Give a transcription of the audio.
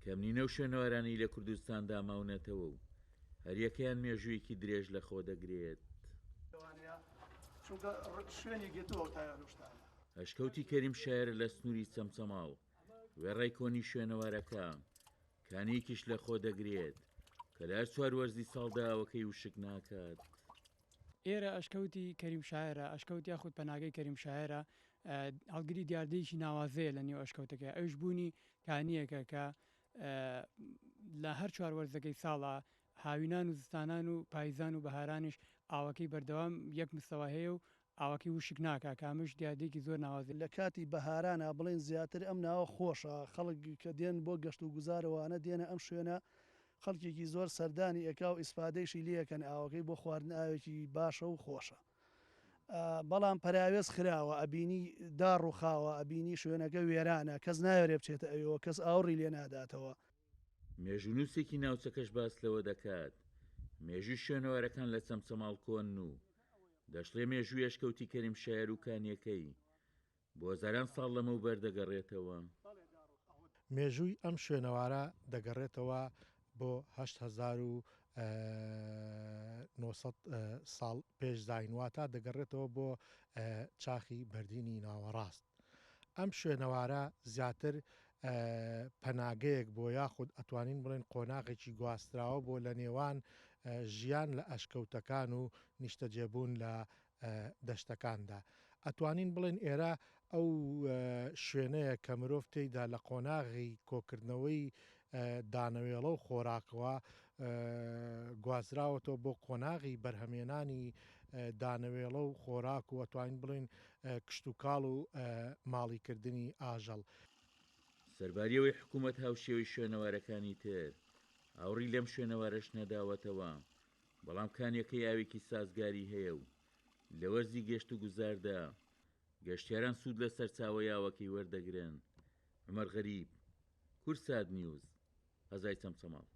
کەم نین ئەو شوێنەوارانەی لە کوردستاندا ماونەتەوە و هەریەکەیان مێژوویەکی درێژ لەخۆ دەگرێت. ئەشکەوتی کەریم شایەر لە سنووری چەمچەماڵ، وێڕای کۆنی شوێنەوارەکە، کانییەکیش لەخۆ دەگرێت کە لە هەر چوار وەرزی ساڵدا ئاوەکەی وشک ناکات. ئێرە ئەشکەوتی کەریم شایەرە، ئەشکەوت یاخود پەناگەی کەریم شایەرە، هەڵگری دیاردەیەکی ناوازەیە لە نێو ئەشکەوتەکەی، ئەویش بوونی کانییەکە کە لە هەر چوار وەرزەکەی ساڵا هاوینان و زستانان و پایزان و بەهارانیش ئاوەکەی بەردەوام یەک مستەوا هەیە و ئاوەکەی وشک ناکا کە ئەمەش دیاردەیەکی زۆر ناوازەیە. لە کاتی بەهارانا بڵێین زیاتر ئەم ناوە خۆشە، خەڵک کە دێن بۆ گەشت و گوزار ئەوانە دێنە ئەم شوێنە خەڵکێکی زۆر سەردانی ئەکا و ئیسفادەیشی لێ ئەکەن ئاوەکەی بۆ خواردن ئاوێکی باشە و خۆشە بەڵام پەراوێز خراوە ئەبینی داڕوخاوە ئەبینی شوێنەکە وێرانە کەس نایەوێ بچێتە ئەوێوە کەس ئاوڕی لێ ناداتەوە. مێژوونووسێکی ناوچەکەش باس لەوە دەکات، مێژووی شوێنەوارەکان لە چەمچەماڵ کۆنن و دەشڵێ مێژووی ئەشکەوتی کەریم شایەر و کانییەکەی بۆ هەزاران ساڵ لەمەوبەر دەگەڕێتەوە. مێژووی ئەم شوێنەوارە دەگەڕێتەوە بۆ 8900 ساڵ پێش زایین، واتە دەگەڕێتەوە بۆ چاخی بەردینی ناوەڕاست. ئەم شوێنەوارە زیاتر پەناگەیەک بۆ یاخود ئەتوانین بڵێن قۆناغێکی گواستراوە بۆ لە نێوان ژیان لە ئەشکەوتەکان و نیشتەجێبوون لە دەشتەکاندا. ئەتوانین بڵێین ئێرە ئەو شوێنەیە کە مرۆڤ تێیدا لە قۆناغی کۆکردنەوەی دانەوێڵە و خۆراکەوە گوازراوەتەوە بۆ قۆناغی بەرهەمێنانی دانەوێڵە و خۆراک و ئەتوانین بڵێین کشتوکاڵ و ماڵیکردنی ئاژەڵ. سەرباری ئەوەی حکوومەت هاوشێوەی شوێنەوارەکانی تر ئاوڕی لەم شوێنەوارەش نەداوەتەوە، بەڵام کانیەکەی ئاوێکی سازگاری هەیە و لە وەرزی گەشتوگوزاردا گەشتیاران سوود لە سەرچاوەی ئاوەکەی وەردەگرن. عومەر غەریب، کوردسات نیوز، قەزای چەمچەماڵ.